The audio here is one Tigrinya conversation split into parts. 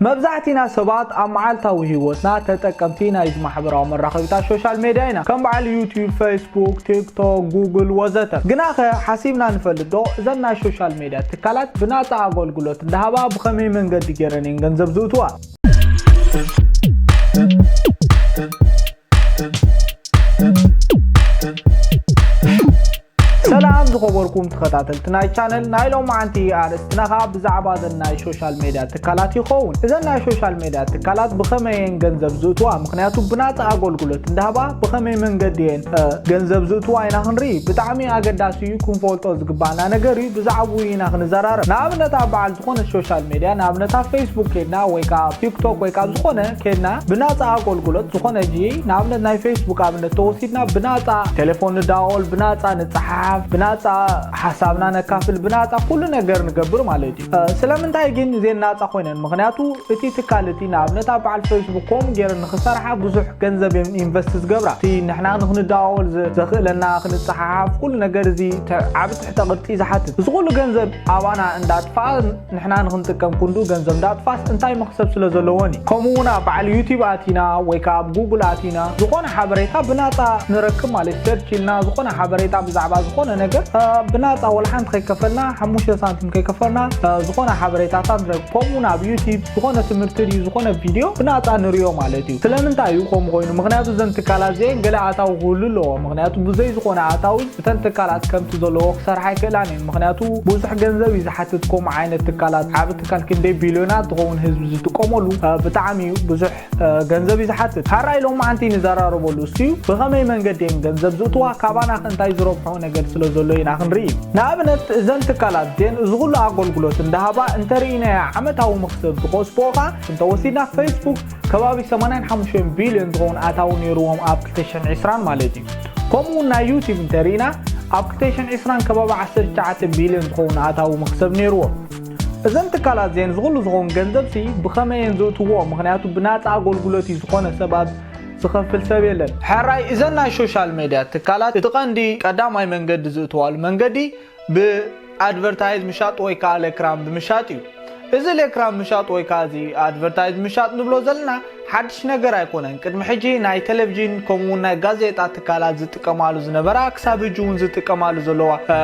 መብዛሕቲና ሰባት ኣብ መዓልታዊ ህይወትና ተጠቀምቲ ናይዚ ማሕበራዊ መራኸቢታት ሶሻል ሜድያ ኢና፣ ከም በዓል ዩቲዩብ፣ ፌስቡክ፣ ቲክቶክ፣ ጉግል ወዘተ። ግናኸ ሓሲብና ንፈልጥ ዶ እዘን ናይ ሶሻል ሜድያ ትካላት ብናጻ ኣገልግሎት እንዳሃባ ብኸመይ መንገዲ ገይረን እየን ገንዘብ ዝእትዋ? ሰላም ዝኸበርኩም ተኸታተልቲ ናይ ቻነል፣ ናይ ሎማዓንቲ ኣርእስትና ኸዓ ብዛዕባ እዘን ናይ ሶሻል ሜድያ ትካላት ይኸውን። እዘን ናይ ሶሻል ሜድያ ትካላት ብኸመይ እየን ገንዘብ ዝእትዋ? ምኽንያቱ ብናጻ ኣገልግሎት እንዳሃባ ብኸመይ መንገዲ እየን፣ እ፣ ገንዘብ ዝእትዋ ኢና ክንርኢ። ብጣዕሚ ኣገዳሲ እዩ፣ ክንፈልጦ ዝግባኣና ነገር እዩ። ብዛዕባኡ ኢና ክንዘራረብ። ንኣብነት ኣብ በዓል ዝኾነ ሶሻል ሜድያ፣ ንኣብነት ኣብ ፌስቡክ ኬድና ወይ ከዓ ኣብ ቲክቶክ ወይ ከዓ ኣብ ዝኾነ ኬድና ብናጻ ኣገልግሎት ዝኾነ ጂ፣ ንኣብነት ናይ ፌስቡክ ኣብነት ተወሲድና ብናጻ ቴሌፎን ንዳወል፣ ብናጻ ንጸሓፍ፣ ብናጻ ሓሳብና ነካፍል፣ ብናጻ ኩሉ ነገር ንገብር ማለት እዩ። እ፣ ስለምንታይ ግን እዘን ናጻ ኮይነን? ምኽንያቱ እቲ ትካል እቲ ንኣብነት ኣብ በዓል ፌስቡክ ከምኡ ገይረን ንኽሰርሓ ብዙሕ ገንዘብ እዮም ኢንቨስት ዝገብራ። እቲ ንሕና ንኽንደዋወል ዘ-፣ ዘኽእለና፣ ክንጸሓሓፍ፣ ኩሉ ነገር እዚ ተ-፣ ዓቢ ትሕተ ቅርጺ ዝሓትት። እዚ ኩሉ ገንዘብ ኣባና እንዳጥፋኣ ንሕና ንኽንጥቀም ክንዱ ገንዘብ እንዳጥፋስ እንታይ መኽሰብ ስለ ዘለዎን እዩ። ከምኡ እውን ኣብ በዓል ዩቲዩብ ኣቲና ወይ ከዓ ኣብ ጉግል ኣቲና ዝኾነ ሓበሬታ ብናጻ ንረክብ ማለት እዩ። ሰርች ኢልና ዝኾነ ሓበሬታ ብዛዕባ ዝኾነ ነገር፣ እ፣ ብናጻ ወላ ሓንቲ ከይከፈልና፣ ሓሙሽተ ሳንቲም ከይከፈልና፣ እ፣ ዝኾነ ሓበሬታታት ንረክብ። ከምኡ እውን ኣብ ዩቲዩብ ዝኾነ ትምህርቲ ድዩ ዝኾነ ቪድዮ ብናጻ ንሪኦ ማለት እዩ። ስለምንታይ እዩ ከምኡ ኮይኑ? ምኽንያቱ እዘን ትካላት እዚአን ገለ ኣታዊ ክህሉ ኣለዎ። ምኽንያቱ ብዘይ ዝኾነ ኣታዊ እተን ትካላት ከምቲ ዘለዎ ክሰርሓ ኣይክእላን እየን። ምኽንያቱ ብዙሕ ገንዘብ እዩ ዝሓትት ከምኡ ዓይነት ትካላት። ዓቢ ትካል ክንደይ ቢልዮናት ዝኸውን ህዝቢ ዝጥቀመሉ፣ እ፣ ብጣዕሚ እዩ ብዙሕ፣ እ፣ ገንዘብ እዩ ዝሓትት። ሓራይ ሎማዓንቲ ንዘራረበሉ እሱ እዩ። ብኸመይ መንገዲ እየን ገንዘብ ዝእትዋ? ካባና ከ እንታይ ዝረብሖ ነገር ስለ ዘሎ ኢና ክንርኢ። ንኣብነት እዘን ትካላት እዚአን እዚ ኩሉ ኣገልግሎት እንዳሃባ እንተርኢናያ ዓመታዊ መኽሰብ ዝኸስብኦ ኸዓ እንተወሲድና ፌስቡክ ከባቢ ሰማንያን ሓሙሽተን ቢልዮን ዝኸውን ኣታዊ ነይርዎም ኣብ ክልተ ሽሕን ዕስራን ማለት እዩ። ከምኡ እውን ናይ ዩቲዩብ እንተርኢና ኣብ ክልተ ሽሕን ዕስራን ከባቢ ዓሰርተ ትሽዓተ ቢልዮን ዝኸውን ኣታዊ መኽሰብ ነይርዎም። እዘን ትካላት እዚአን ዝኹሉ ዝኸውን ገንዘብሲ ብኸመይ እየን ዝእትዎ? ምኽንያቱ ብናጻ ኣገልግሎት እዩ፣ ዝኾነ ሰብ ኣብ ዝኸፍል ሰብ የለን። ሕራይ እዘን ናይ ሶሻል ሜድያ ትካላት እቲ ቀንዲ ቀዳማይ መንገዲ ዝእትዋሉ መንገዲ ብኣድቨርታይዝ ምሻጥ ወይ ከዓ ሌክራም ብምሻጥ እዩ። እዚ ሌክራም ምሻጥ ወይ ከዓ እዚ ኣድቨርታይዝ ምሻጥ ንብሎ ዘለና ሓድሽ ነገር ኣይኮነን። ቅድሚ ሕጂ ናይ ቴሌቪዥን ከምኡ እውን ናይ ጋዜጣ ትካላት ዝጥቀማሉ ዝነበራ ክሳብ ሕጂ እውን ዝጥቀማሉ ዘለዋ፣ እ፣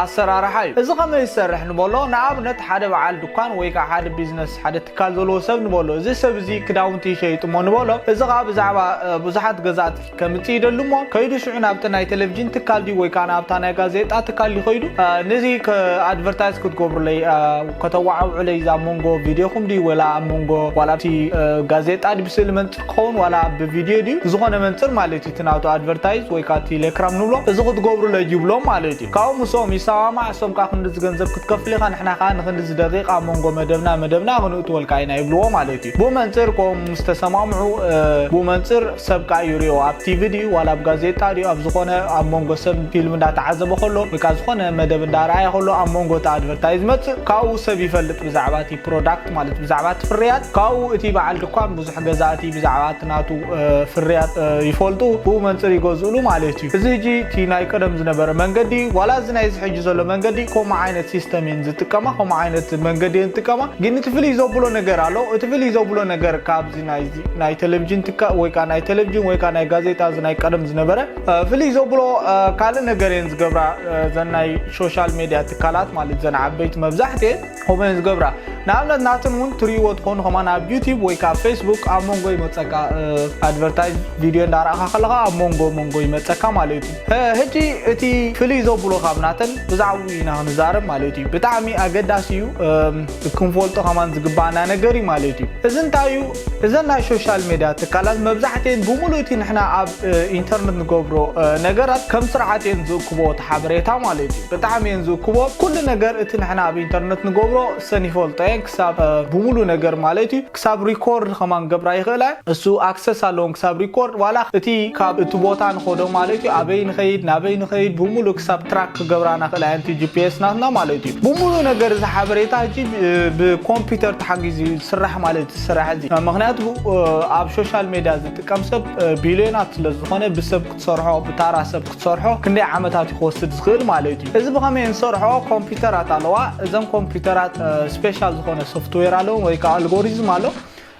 ኣሰራርሓ እዩ። እዚ ከመይ ዝሰርሕ ንበሎ፣ ንኣብነት ሓደ በዓል ድኳን ወይ ከዓ ሓደ ቢዝነስ፣ ሓደ ትካል ዘለዎ ሰብ ንበሎ፣ እዚ ሰብ እዚ ክዳውንቲ ይሸይጥ እሞ ንበሎ፣ እዚ ከዓ ብዛዕባ፣ እ፣ ብዙሓት ገዛእቲ ከምጽእ ይደሊ እሞ ከይዱ ሽዑ ናብቲ ናይ ቴሌቪዥን ትካል ድዩ ወይ ከዓ ናብታ ናይ ጋዜጣ ትካል ድዩ ከይዱ፣ እ፣ ነዚ ከ-፣ ኣድቨርታይዝ ክትገብሩለይ፣ እ፣ ከተዋዓውዑለይ ኣብ መንጎ ቪድዮኹም ድዩ ወላ ኣብ መንጎ ዋላ ኣብቲ፣ እ፣ ጋዜጣ ድዩ ብስእሊ መንጽር ክኸውን ዋላ ብቪድዮ ድዩ ብዝኾነ መንጽር ማለት እዩ። እቲ ናቱ ኣድቨርታይዝ ወይ ከዓ እቲ ሌክራም ንብሎ እዚ ክትገብሩለይ ይብሎም ማለት እዩ። ካብኡ ምስኦም ይሰማማዕ፣ እሶም ከዓ ክንድዚ ገንዘብ ክትከፍል ኢኻ፣ ንሕና ከዓ ንክንድዚ ደቂቃ ኣብ መንጎ መደብና መደብና ክንእትወልካ ኢና ይብልዎ ማለት እዩ። ብኡ መንጽር ከምኡ ምስ ተሰማምዑ፣ እ፣ ብኡ መንጽር ሰብ ከዓ ይሪኦ ኣብ ቲቪ ድዩ ዋላ ኣብ ጋዜጣ ድዩ ኣብ ዝኾነ ኣብ መንጎ ሰብ ፊልም እንዳተዓዘበ ከሎ ወይ ከዓ ዝኾነ መደብ እንዳረኣየ ከሎ ኣብ መንጎ እቲ ኣድቨርታይዝ መጽእ ካብኡ ሰብ ይፈልጥ ብዛዕባ እቲ ፕሮዳክት ማለት ብዛዕባ እቲ ፍርያት ካብኡ እቲ በዓል ድኳን ብዙሕ ገዛእቲ ብዛዕባ እቲ ናቱ፣ እ፣ ፍርያት፣ እ፣ ይፈልጡ ብኡ መንጽር ይገዝእሉ ማለት እዩ። እዚ ሕጂ እቲ ናይ ቀደም ዝነበረ መንገዲ ዋላ እዚ ናይ እዚ ሕጂ ዘሎ መንገዲ ከምኡ ዓይነት ሲስተም እየን ዝጥቀማ፣ ከምኡ ዓይነት መንገዲ እየን ዝጥቀማ። ግን እቲ ፍልይ ዘብሎ ነገር ኣሎ። እቲ ፍልይ ዘብሎ ነገር ካብዚ ናይዚ ናይ ቴሌቪዥን ትካ ወይ ከዓ ናይ ቴሌቪዥን ወይ ከዓ ናይ ጋዜጣ እዚ ናይ ቀደም ዝነበረ፣ እ፣ ፍልይ ዘብሎ፣ እ፣ ካልእ ነገር እየን ዝገብራ፣ እ፣ ዘን ናይ ሶሻል ሜድያ ትካላት ማለት ዘን ዓበይቲ መብዛሕትኤን ከምኡ እየን ዝገብራ። ንኣብነት ናተን እውን ትርእይዎ ትኾኑ ከማን ኣብ ዩቲዩብ ወይ ከዓ ፌስቡክ ኣብ መንጎ ይመፀካ፣ እ፣ ኣድቨርታይዝ ቪድዮ እንዳረኣኻ ከለኻ ኣብ መንጎ መንጎ ይመፀካ ማለት እዩ። እ፣ ሕጂ እቲ ፍልይ ዘብሎ ካብ ናተን ብዛዕባኡ ኢና ክንዛረብ ማለት እዩ። ብጣዕሚ ኣገዳሲ እዩ፣ እም፣ ክንፈልጦ ከማን ዝግባኣና ነገር እዩ ማለት እዩ። እዚ እንታይ እዩ? እዘን ናይ ሶሻል ሜድያ ትካላት መብዛሕትኤን ብምሉእ እቲ ንሕና ኣብ፣ እ፣ ኢንተርነት ንገብሮ፣ እ፣ ነገራት ከም ስርዓት እየን ዝእክቦ እቲ ሓበሬታ ማለት እዩ። ብጣዕሚ እየን ዝእክቦ። ኩሉ ነገር እቲ ንሕና ኣብ ኢንተርነት ንገብሮ እሰን ይፈልጦ እየን ክሳብ፣ እ፣ ብምሉእ ነገር ማለት እዩ። ክሳብ ሪኮርድ ከማን ገብራ ይኽእላ። እሱ ኣክሰስ ኣለዎም ክሳብ ሪኮርድ ዋላ እቲ ካብ እቲ ቦታ ንኸዶ ማለት እዩ። ኣበይ ንኸይድ፣ ናበይ ንኸይድ ብምሉእ ክሳብ ትራክ ክገብራና ክእላ እየን እቲ ጂ ፒ ኤስ ናትና ማለት እዩ። ብምሉእ ነገር እዚ ሓበሬታ ሕጂ ብ-፣ ብኮምፒውተር ተሓጊዙ ዝስራሕ ማለት እዩ። ስራሕ እዚ። ምኽንያቱ፣ እ፣ ኣብ ሶሻል ሜድያ ዝጥቀም ሰብ፣ እ፣ ቢልዮናት ስለ ዝኾነ ብሰብ ክትሰርሖ፣ ብታራ ሰብ ክትሰርሖ ክንደይ ዓመታት እዩ ክወስድ ዝኽእል ማለት እዩ። እዚ ብኸመይ ንሰርሖ ኮምፒውተራት ኣለዋ። እዘን ኮምፒውተራት፣ እ፣ ስፔሻል ዝኾነ ሶፍትዌር ኣለዎ ወይ ከዓ ኣልጎሪዝም ኣሎ።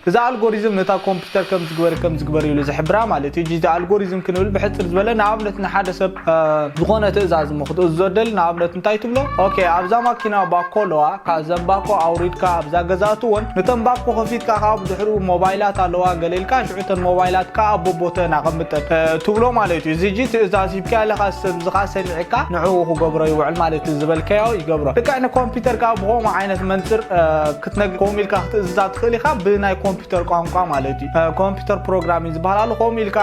እዚ ኣልጎሪዝም ነታ ኮምፒውተር ከም ዝግበር ከም ዝግበር ኢሉ ዝሕብራ ማለት እዩ። እዚ ኣልጎሪዝም ክንብል ብሕፅር ዝበለ ንኣብነት ንሓደ ሰብ ዝኾነ ትእዛዝ እሞ ክትእዝዞ ደል ንኣብነት እንታይ ትብሎ? ኦኬ ኣብዛ ማኪና ባኮ ኣለዋ፣ ካብዘን ባኮ ኣውሪድካ ኣብዛ ገዛ እትወን፣ ነተን ባኮ ከፊትካ ካብ ድሕሩ ሞባይላት ኣለዋ ገሌልካ ሽዑተን ሞባይላት ከዓ ኣቦቦተን ኣቐምጠን ትብሎ ማለት እዩ። እዚ ትእዛዝ ሂብካ ኣለካ ሰብዝኻ ሰሚዕካ ንዕኡ ክገብሮ ይውዕል ማለት እዩ። ዝበልካዮ ይገብሮ። ልክዕ ንኮምፒውተር ከዓ ብኸምኡ ዓይነት መንፅር ክትነግ ከምኡ ኢልካ ክትእዝዛ ትኽእል ኢኻ ብናይ ኮምፒውተር ቋንቋ ማለት እዩ። ኮምፒውተር ፕሮግራሚንግ ዝበሃል ኣሎ። ከምኡ ኢልካ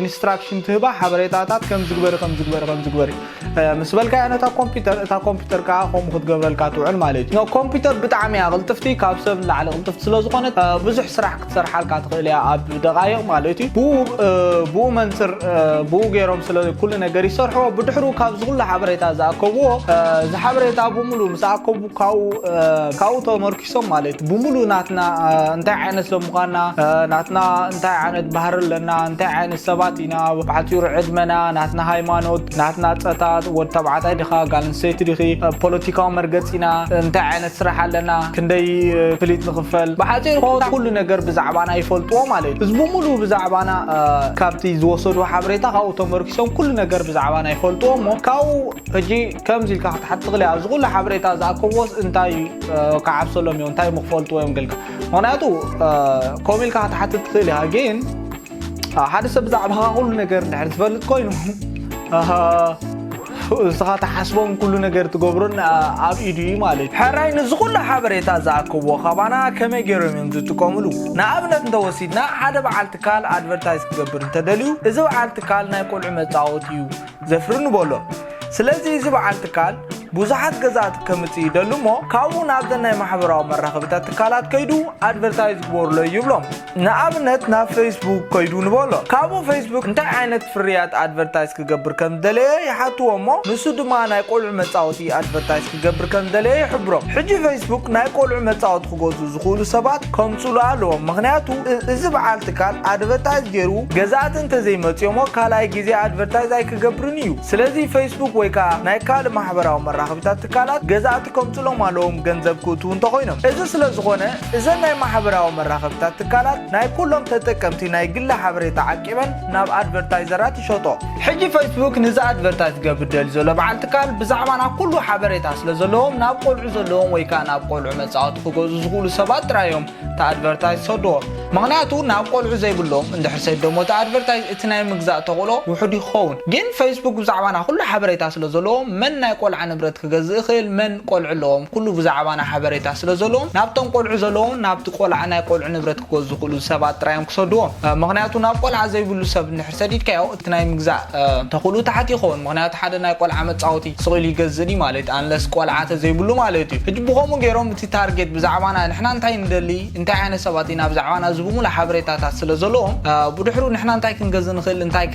ኢንስትራክሽን ትህባ ሓበሬታታት ከም ዝግበር ከም ዝግበር ከም ዝግበር እዩ። ምስ በልካ ነታ ኮምፒውተር እታ ኮምፒውተር ከዓ ከምኡ ክትገብረልካ ትውዕል ማለት እዩ። ኮምፒውተር ብጣዕሚ እያ ቅልጥፍቲ፣ ካብ ሰብ ንላዕሊ ቅልጥፍቲ ስለ ዝኾነት ብዙሕ ስራሕ ክትሰርሓልካ ትኽእል እያ ኣብ ደቃይቕ ማለት እዩ። ብኡ ብኡ መንፅር ብኡ ገይሮም ስለ ኩሉ ነገር ይሰርሕዎ። ብድሕሩ ካብዚ ኩሉ ሓበሬታ ዝኣከብዎ እዚ ሓበሬታ ብምሉ ምስ ኣከቡ ካብኡ ካብኡ ተመርኪሶም ማለት እዩ። ብምሉ ናትና እንታይ ዓይነት ሰብ ምዃንና፣ ናትና እንታይ ዓይነት ባህሪ ኣለና፣ እንታይ ዓይነት ሰባት ኢና፣ ብሓፂሩ ዕድመና፣ ናትና ሃይማኖት፣ ናትና ጸታ፣ ወዲ ተባዕታይ ዲኻ፣ ጓል ኣንስተይቲ ዲኺ፣ ፖለቲካዊ መርገፂና፣ እንታይ ዓይነት ስራሕ ኣለና፣ ክንደይ ክፍሊት ንኽፈል፣ ብሓፂሩ ኩሉ ነገር ብዛዕባና ይፈልጥዎ ማለት እዩ። እዚ ብምሉ ብዛዕባና ካብቲ ዝወሰዱ ሓበሬታ ካብኡ ተመርኪሶም ኩሉ ነገር ብዛዕባና ይፈልጥዎ እሞ ካብኡ ሕጂ ከምዚ ኢልካ ክትሓት ትኽእል እያ። እዚ ኩሉ ሓበሬታ ዝኣከብዎስ እንታይ ክዓብሰሎም እዮም፣ እንታይ ምክፈልጥዎ እዮም ገልካ። ምክንያቱ ከምኡ ኢልካ ክትሓትት ትኽእል ኢኻ፣ ግን ሓደ ሰብ ብዛዕባኻ ኩሉ ነገር እንድሕር ዝፈልጥ ኮይኑ እስኻ ትሓስቦን ኩሉ ነገር ትገብሮን ኣብ ኢዱ እዩ ማለት እዩ። ሕራይ ንዚ ኩሉ ሓበሬታ ዝኣከብዎ ካባና ከመይ ገይሮም እዮም ዝጥቀምሉ? ንኣብነት እንተወሲድና ሓደ በዓል ትካል ኣድቨርታይዝ ክገብር እንተደልዩ እዚ በዓል ትካል ናይ ቆልዑ መፃወት እዩ ዘፍሪ ንበሎ። ስለዚ እዚ በዓል ትካል ብዙሓት ገዛእቲ ከምፅእ ይደሉ እሞ ካብኡ ናብዘን ናይ ማሕበራዊ መራኸቢታት ትካላት ከይዱ ኣድቨርታይዝ ግበሩሎ ይብሎም። ንኣብነት ናብ ፌስቡክ ከይዱ ንበሎ። ካብኡ ፌስቡክ እንታይ ዓይነት ፍርያት ኣድቨርታይዝ ክገብር ከም ዝደለየ ይሓትዎ እሞ ንሱ ድማ ናይ ቆልዑ መፃወቲ ኣድቨርታይዝ ክገብር ከም ዝደለየ ይሕብሮም። ሕጂ ፌስቡክ ናይ ቆልዑ መፃወቲ ክገዝኡ ዝኽእሉ ሰባት ከምፅሉ ኣለዎም። ምክንያቱ እዚ በዓል ትካል ኣድቨርታይዝ ገይሩ ገዛእቲ እንተዘይመፅኦሞ ካልኣይ ግዜ ኣድቨርታይዝ ኣይክገብርን እዩ። ስለዚ ፌስቡክ ወይ ከዓ ናይ ካልእ ማሕበራዊ መራኸቢታት ትካላት ገዛእቲ ከምፅሎም ኣለዎም ገንዘብ ክእትዉ እንተኮይኖም። እዚ ስለዝኾነ እዘን ናይ ማሕበራዊ መራኸቢታት ትካላት ናይ ኩሎም ተጠቀምቲ ናይ ግሊ ሓበሬታ ዓቂበን ናብ ኣድቨርታይዘራት ይሸጦ። ሕጂ ፌስቡክ ንዚ ኣድቨርታይዝ ገብር ደልዩ ዘሎ በዓል ትካል ብዛዕባና ኩሉ ሓበሬታ ስለ ዘለዎም ናብ ቆልዑ ዘለዎም ወይ ከዓ ናብ ቆልዑ መፃወቲ ክገዝኡ ዝኽእሉ ሰባት ጥራይ እዮም እቲ ኣድቨርታይዝ ዝሰድዎ። ምክንያቱ ናብ ቆልዑ ዘይብሎም እንድሕር ሰዶሞ እቲ ኣድቨርታይዝ እቲ ናይ ምግዛእ ተኽእሎ ውሑድ ይኸውን። ግን ፌስቡክ ብዛዕባና ኩሉ ሓበሬታ ስለ ዘለዎም መን ናይ ቆልዓ ንብረት ክገዝእ ይኽእል፣ መን ቆልዑ ኣለዎም፣ ኩሉ ብዛዕባና ሓበሬታ ስለ ዘለዎም ናብቶም ቆልዑ ዘለዎም ናብቲ ቆልዓ ናይ ቆልዑ ንብረት ክገዝኡ ዝኽእሉ ሰባት ጥራይ እዮም ክሰድዎም። ምክንያቱ ናብ ቆልዓ ዘይብሉ ሰብ እንድሕር ሰዲድካዮ እቲ ናይ ምግዛእ ተኽእሎ ታሕቲ ይኸውን። ምክንያቱ ሓደ ናይ ቆልዓ መፃወቲ ስቕ ኢሉ ይገዝእ ድዩ ማለት እዩ፣ ኣንለስ ቆልዓ ተዘይብሉ ማለት እዩ። ሕጂ ብኸምኡ ገይሮም እቲ ታርጌት ብዛዕባና ንሕና እንታይ ንደሊ እንታይ ዓይነት ሰባት ኢና ብዛዕባና እዚ ብምሉእ ሓበሬታታት ስለ ዘለዎም ብድሕሩ ንሕና እንታይ ክንገዝእ ንኽእል እንታይ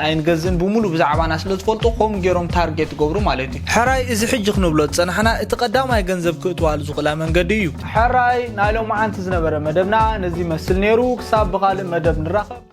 ኣይንገዝእን ብምሉእ ብዛዕባና ስለ ዝፈልጡ ከምኡ ገይሮም ታርጌት ይገብሩ ማለት እዩ። ሕራይ እዚ ሕጂ ክንብሎ ዝፀናሕና እቲ ቀዳማይ ገንዘብ ክእትዋሉ ዝኽእላ መንገዲ እዩ። ሕራይ ናይ ሎማዓንቲ ዝነበረ መደብና ነዚ ይመስል ነይሩ። ክሳብ ብኻልእ መደብ ንራኸብ።